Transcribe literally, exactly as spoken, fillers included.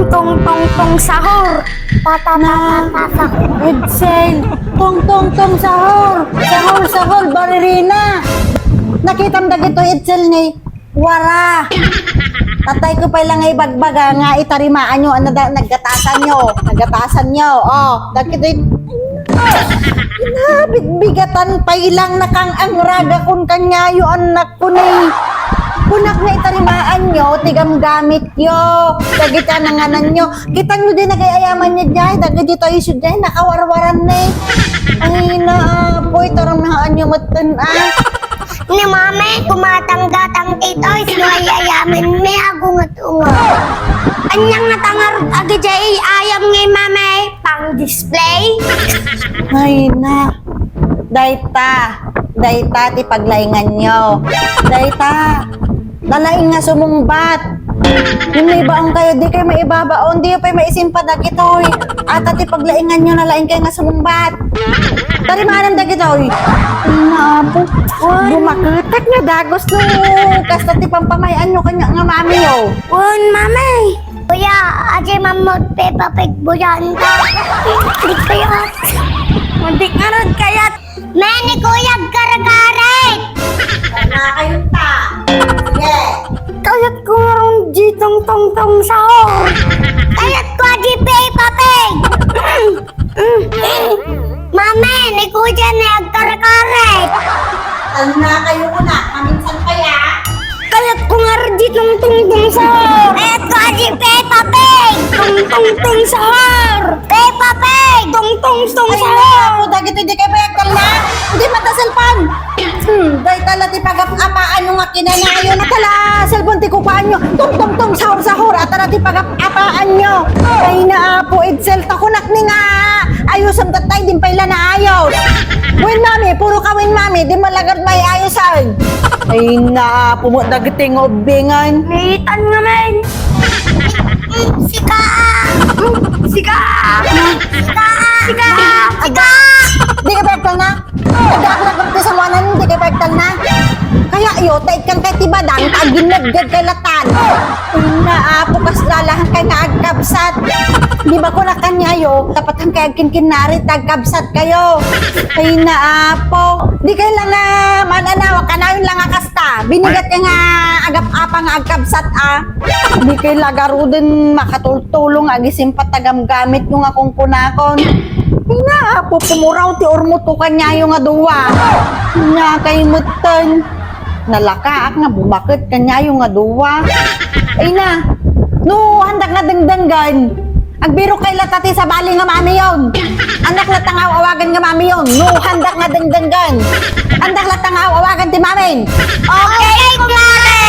Tong, tong, tong, sahur. Pata, pata, pata. Edsel, tong, tong, tong, sahur. Sahur, sahur, baririna. Nakitam dagito, Edsel, ni wara. Tatay ko pay lang nga ibagbaga nga itarimaan nyo, ano da, naggatasan nyo. Naggatasan nyo. Oh, dagito, Ina, bigbigatan pay lang nakang-angraga kun kanyayo, anak ko ni. Kunak nga itarimaan nyo, ti gamgamit yo. Dagiti nanganan nyo. Kitan nyo di nagay-ayaman nyo jay, dagiti tayo siya jay, nakawarwaran ni. Ay, na, apoy, taramahan nyo matan, ah. Ni Mami, kumatang-gatang ti toys, no ay-ayaman mi, agungot-ungot. Anyang natangar, agijay, ayam ngay, Mami, pang display. Ay na, dayta, dayta ti paglaingan nyo. Dayta, lalaing nga sumungbat. Yung may baon kayo, di kayo maibabaon, di pa maisimpa dagitoy. Ata ti paglaingan nyo, lalaing kayo nga sumungbat. Tarimanan dagitoy. Ay, naapo. Bumaketek nga dagos no. Kasta ti pampamayan nyo kanya nga mami, oh. Wen, Mami. Kuya, adi mamot Peppa Pig buyan ka. Di kaya. Hindi nga rin kaya. Meni, Kuya, karkarit. Karna kayo ta. Sige. Kayat ko nga rin di tong tong tong sahur. Kayat ko di Peppa Pig. Mami, ni Kuya ni agkarkarit. Ano na kayo ko na? Maminsan pa ya? Kayat ko nga di tong tong tong sahur. Kayat ko di Peppa Pig. Tong tong tong sahur. Peppa Pig. Tong tong tong sahur. Ako, dagiti di kayo bayag na? Hindi mata cellphone. Hmm, dahil tala ti pagap-apaan nyo nga kinanayon. Tala, cellphone ti kukuhaan nyo. Tong tong tong sahur sahur. At tala ti pagap-apaan nyo. Ay na, apo, Edsel, takunak ni nga. Ayusan tattay, din pay la naayos. Wen, mami, puro ka wen, mami, di malagad may ayusan. Ay na, pumot dagiti nga ubbingan. Nitan nga men. Sika! Sika! Sika! Sika! Di ka pagtal na? Hindi ako nagpagpisamuanan, hindi ka pagtal na? Kaya iyo, taid kang kay tibadan, taginagad kay latan. Ay na, apo, kas lalahan kay nga agkabsat. Di ba ko nakanyayo, dapat ang kay agkinkinari, tagkabsat kayo. Ay na, apo. Di kayo lang nga mananawa, kanayon lang nga kasta. Binigat ka nga agap-apa nga agkabsat, ah. Di kayo lagaruden makatultulong, agisimpat tagamgamit nyo nga kungkunakon. Ay na, apo, pumuraw ti urmuto kanyayo nga duwa. Nya kay mutten. Nalakaak nga bumaket kanyayo nga duwa. Ay na, no, handak nga dengdenggan. Agbiro kay lata ti sabali nga mamiyon. Andak lata nga awagan nga mamiyon. No, handak nga dengdenggan. Andak lata nga awagan ti mamin. Okay, kumare!